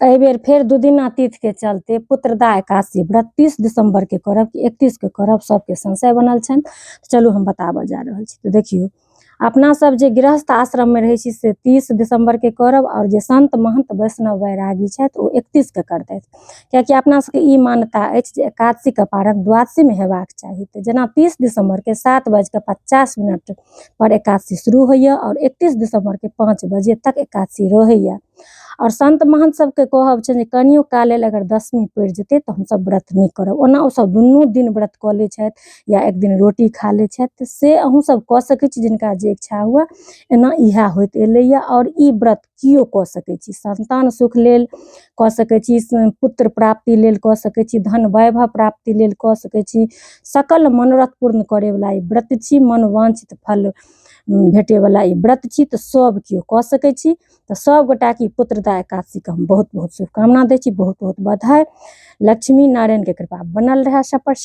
एहिबेर फेर दुदिना तिथिके चलते पुत्रदा एकादशी व्रत 30 दिसम्बरके करब कि 31के करब, सबके संशय बनल छनि। चलू हम बताबऽ जा रहल छी। तऽ देखियौ, अपना सब जे गृहस्थ आश्रममे रहै छी से 30 दिसम्बरके करब, आओर जे संत महंत वैष्णव वैरागी छथि ओ 31के करतथि, कियाकि अपना सबके ई मान्यता अछि जे एकादशीके पारण द्वादशीमे हेबाक चाही। तऽ जेना 30 दिसम्बरके 7:50 पर एकादशी शुरू होइए आओर 31 दिसम्बरके 5 बजे तक एकादशी रहैए। आओर संत महंत सबके कहब छनि जे कनियो काल लेल अगर दशमी पड़ि जेतै तऽ हमसब व्रत नहि करब। ओना ओसब दुनू दिन व्रत कऽ लै छथि या एक दिन रोटी खा लै छथि, से अहूँ सब कऽ सकै छी जिनका जे इच्छा हुए। एना इएह होइत एलैए। आओर ई व्रत केओ कऽ सकै छी, संतान सुख लेल कऽ सकै छी, पुत्र प्राप्ति लेल कऽ सकै छी, धन वैभव प्राप्ति लेल कऽ सकै छी। सकल मनोरथ पूर्ण करैवला ई व्रत छी, मनोवांछित फल भेटैवला ई व्रत छी, तऽ सब केओ कऽ सकै छी। तऽ सब गोटाके ई पुत्रदा एकादशीके हम बहुत बहुत शुभकामना दै छी, बहुत बहुत बधाई। लक्ष्मी नारायणके कृपा बनल रहए सब पर।